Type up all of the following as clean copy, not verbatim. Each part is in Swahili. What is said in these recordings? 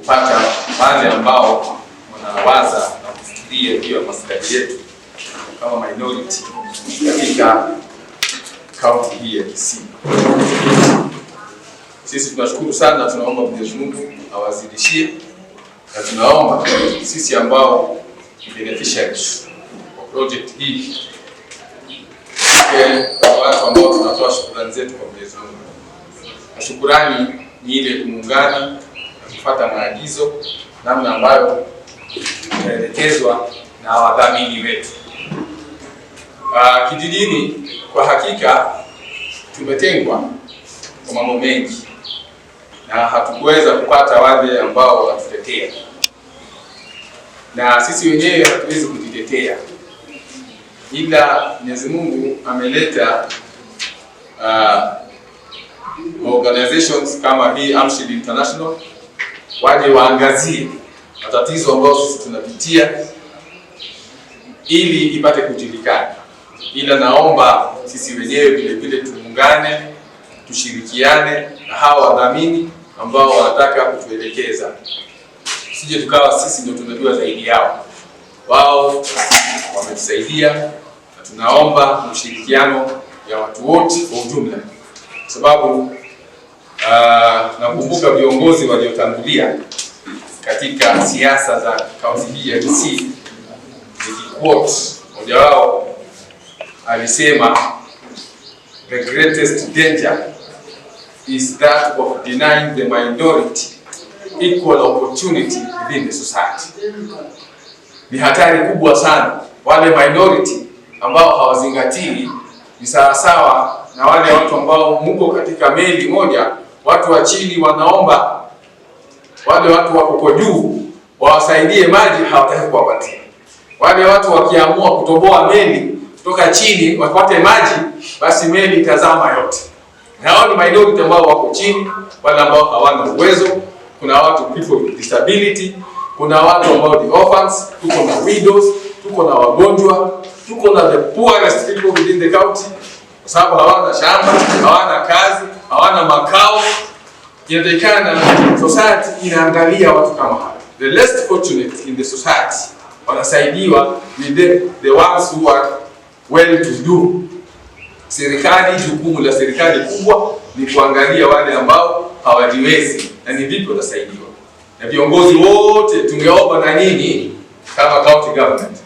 Kupata wale ambao wanawaza na kufikiria juu ya maslahi yetu kama minority katika kaunti hii ya Kisii. Sisi tunashukuru sana, tunaomba Mwenyezi Mungu awazidishie, na tunaomba sisi ambao beneficiaries wa project hii kwa watu ambao tunatoa shukrani zetu kwa Mwenyezi Mungu, na shukurani ni ile kuungana na kufuata maagizo namna ambayo tunaelekezwa na wadhamini wetu. Kijijini kwa hakika tumetengwa kwa mambo mengi na hatukuweza kupata wale ambao wanatutetea, na sisi wenyewe hatuwezi kujitetea, ila Mwenyezi Mungu ameleta organizations kama hii Amshid International waje waangazie matatizo ambayo sisi tunapitia ili ipate kujulikana. Ila naomba sisi wenyewe vile vile tuungane, tushirikiane na hawa wadhamini ambao wanataka kutuelekeza, sije tukawa sisi ndio tunajua zaidi yao. Wao wametusaidia na tunaomba ushirikiano ya watu wote kwa ujumla, kwa sababu nakumbuka viongozi waliotangulia katika siasa za kaunti hii ya Kisii, nikiquote mmoja wao alisema, "The greatest danger is that of denying the minority equal opportunity within the society." Ni hatari kubwa sana wale minority ambao hawazingatii, ni sawasawa na wale watu ambao muko katika meli moja, watu wa chini wanaomba wale watu wako juu wawasaidie maji, hawataki kuwapatia. Wale watu wakiamua kutoboa meli kutoka chini wapate maji, basi meli itazama yote. Na hao ni minority ambao wako chini, wale ambao hawana uwezo. Kuna watu people with disability, kuna watu ambao ni orphans, tuko na widows, tuko na wagonjwa, tuko na the poorest people within the county, kwa sababu hawana shamba, hawana kazi, hawana makao. Inatakikana society inaangalia watu kama hao, the less fortunate in the society wanasaidiwa with the ones who are well to do. Serikali, jukumu la serikali kubwa ni kuangalia wale ambao hawajiwezi na ni vipi watasaidiwa. Na viongozi wote tungeomba na nyinyi kama county government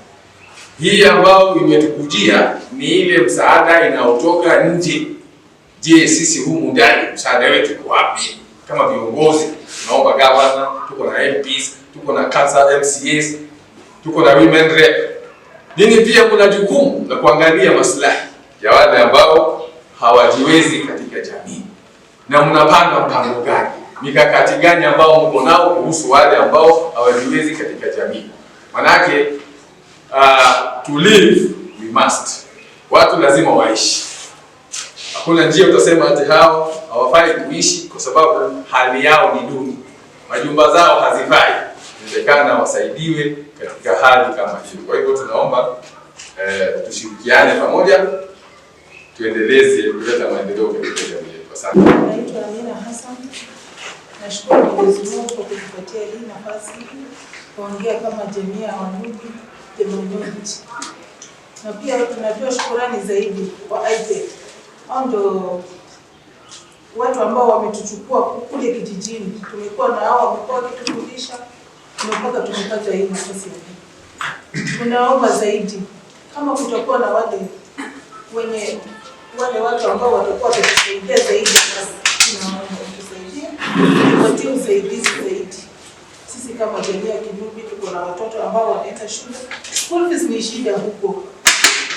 hii ambao imetukujia ni ile msaada inayotoka nje. Je, sisi humu ndani msaada wetu uko wapi? Kama viongozi tunaomba governor, tuko na MPs, tuko na council MCAs, tuko na women rep. Ninyi pia kuna jukumu la kuangalia maslahi ya wale ambao hawajiwezi katika jamii, na mnapanga mpango gani, mikakati gani ambao mko nao kuhusu wale ambao hawajiwezi katika jamii? Manake to live we must, watu lazima waishi. Hakuna njia utasema ati hao hawafai kuishi kwa sababu hali yao ni duni, majumba zao hazifai. Inatakikana wasaidiwe katika hali kama hiyo. Kwa hivyo tunaomba tushirikiane pamoja, tuendeleze kuleta maendeleo katika jamii yetu. Asante. Naitwa Amina Hassan. Nashukuru Mwenyezi Mungu kwa kutupatia hii nafasi kuongea kama jamii ya Wanubi, the minority. Na pia tunatoa shukurani zaidi kwa IPEC. Hao ndio watu ambao wametuchukua kule kijijini, tumekuwa na hao, wamekuwa wakitufundisha mpaka tumepata hii nafasi ya leo. Tunaomba zaidi kama kutakuwa na wale wenye wale watu ambao watakuwa watatusaidia zaidi, basi tunaomba tusaidie, tupatie usaidizi zaidi. Sisi kama jamii ya Kinubi tuko na watoto ambao wanaenda shule, school fees ni shida huko.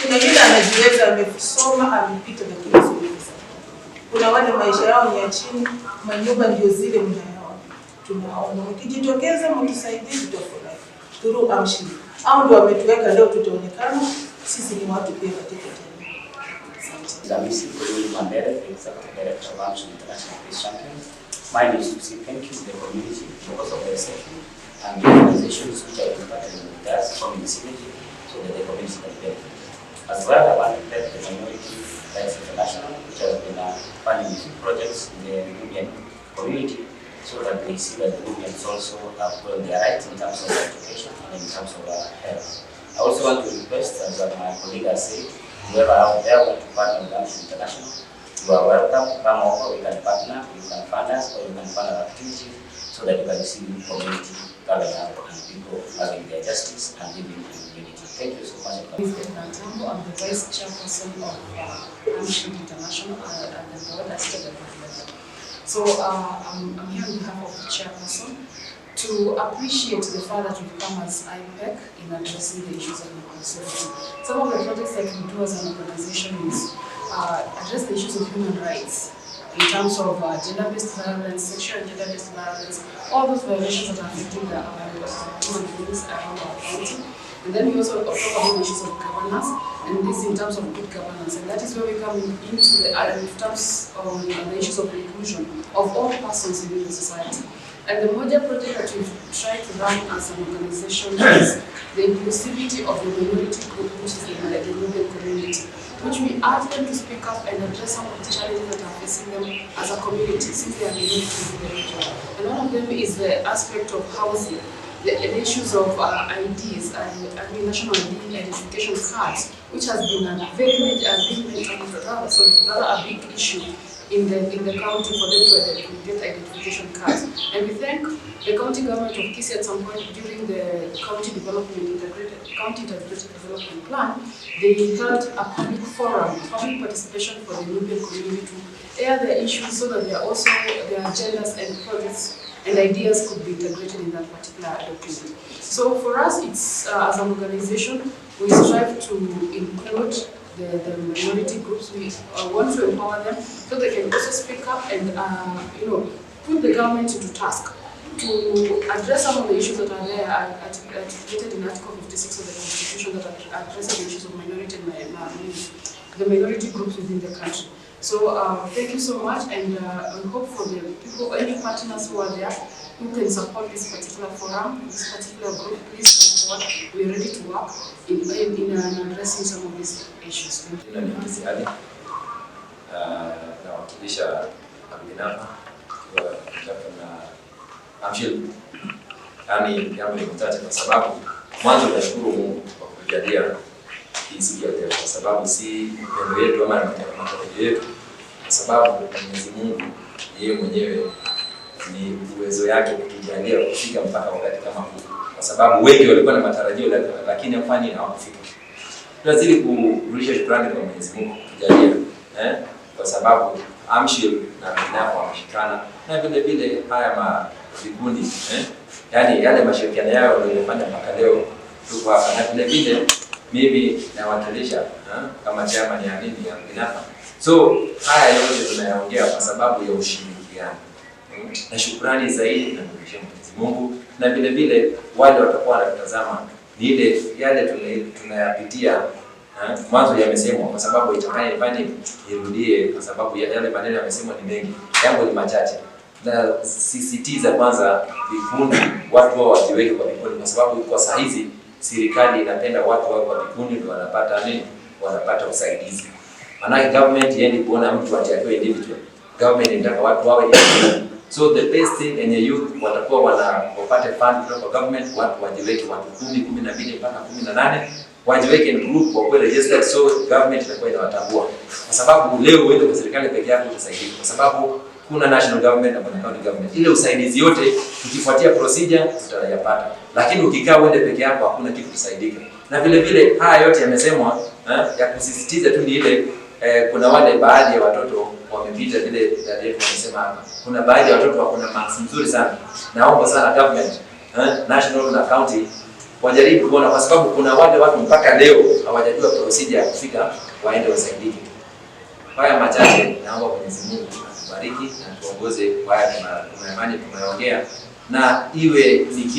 Kuna yule anajiweza, amesoma, amepita, lakini school fees. Kuna wale maisha yao ni ya chini, manyumba ndio zile mnayaona. Tunaomba mkijitokeza, mtusaidie, tutafurahi. Through Amshid. Hao ndio wametuweka leo, tutaonekana sisi ni watu pia katika jamii. Asante. Hamisi Kololi Mandere, the Executive Director of Amshid International Peace Champion. Mine is to say thank you to the community because of the reception and the organizations which have been partnering with us, forming synergy so that the community can benefit. As well, I want to thank the Minority Rights International, which has been funding a few projects in the Nubian community. so that they see that the Nubians also have got their rights in terms of education and in terms of health. I also want to request, as my colleague has said, whoever out there want to partner with Amshil International, you are welcome. Come over, we can partner, you can fund us, or you can fund our activities so that you can see the community coming up and people having their justice and living in unity. Thank you so much. My name is Edna Tambo. I'm the Vice Chairperson of Amshil International at the board, I sit at the board level. So I'm here on behalf of the chairperson to appreciate the fact that we've come as IPEC in addressing the issues of inclusivity. Some of the projects that we do as an organization is address the issues of human rights in terms of gender-based violence, sexual and gender-based violence, all those violations that are affecting our human beings around our county. And then we also talk about the issues of governance, and this in terms of good governance. And that is where we come into the in terms of the issues of inclusion of all persons within the society. And the major project that we've tried to run as an organization is the inclusivity of the minority group, which is the Nubian community, which we urge them to speak up and address some of the challenges that are facing them as a community, since they are minorities in the region. And one of them is the aspect of housing, the issues of IDs, I mean national ID identification cards, which has been a very major, rather a big issue in the county for them to get identification cards. And we thank the county government of Kisii at some point during the county development integrated development plan, they held a public forum, public participation for the Nubian community to air their issues so that they are also their agendas and projects and ideas could be integrated in that particular document. So for us, it's as an organization, we strive to include the minority groups. We want to empower them so they can also speak up and put the government into task to address some of the issues that are there articulated in Article 56 of the Constitution that addresses the issues of minority and the minority groups within the country. So thank you so much, and we hope for the people, any partners who are there who can support this particular forum, this particular group, please come forward. We are ready to work in addressing some of these issues. Thank you. Jina ni Hamisi Ali. Nawakilisha Abdinafa kiwa na Amshil. Yaani jambo ni machache kwa sababu mwanzo tunashukuru Mungu kwa kutujalia hii siku ya leo, kwa sababu si mapendo yetu ama matarajio yetu, kwa sababu Mwenyezi Mungu yeye mwenyewe ni uwezo yake kutujalia kufika mpaka wakati kama huu, kwa sababu wengi walikuwa na matarajio lakini afanye hawakufika. Tunazidi kurudisha shukrani kwa Mwenyezi Mungu kutujalia kwa sababu Amshil na Abdinafa wameshikana na vile vile haya ma vikundi yaani yale mashirikiano yao ndio yamefanya mpaka leo tuko hapa, na vile vile mimi nawakilisha kama chairman ya nini ya Abdinafa. So haya yote tunayaongea kwa sababu ya ushirikiano na shukrani zaidi tunamrudishia Mwenyezi Mungu, na vile vile wale watakuwa wanatazama ni ile yale tunayapitia mwanzo yamesemwa, kwa sababu itakani nifanye nirudie, kwa sababu yale maneno yamesemwa ni mengi, yangu ni machache. Na sisitiza kwanza vikundi, watu wao wajiweke kwa vikundi, kwa sababu kwa saa hizi serikali inapenda watu wawe kwa vikundi ndio wanapata nini, wanapata usaidizi. Maanake government yendi kuona mtu ati akiwa individual, government inataka watu wawe individual. So the best thing yenye youth watakuwa wana wapate fund kutoka kwa government, watu wajiweke watu 10, 12 mpaka 18 wajiweke in group, wakuwe registered, so government itakuwa inawatambua. Kwa sababu leo uende kwa serikali peke yako utasaidika, kwa sababu kuna national government na kuna county government. Ile usaidizi yote tukifuatia procedure tutayapata, lakini ukikaa uende peke yako hakuna kitu kusaidika. Na vile vile haya yote yamesemwa ya kusisitiza tu ni ile kuna wale baadhi ya watoto wamepita vile dada yetu wamesema hapa, kuna baadhi ya watoto wako na marks nzuri sana. Naomba sana government national na county wajaribu kuona, kwa sababu kuna wale watu mpaka leo hawajajua procedure ya kufika waende wasaidike. Haya machache, naomba Mwenyezi Mungu atubariki na tuongoze kwa haya tumeamani tumeongea, na iwe ni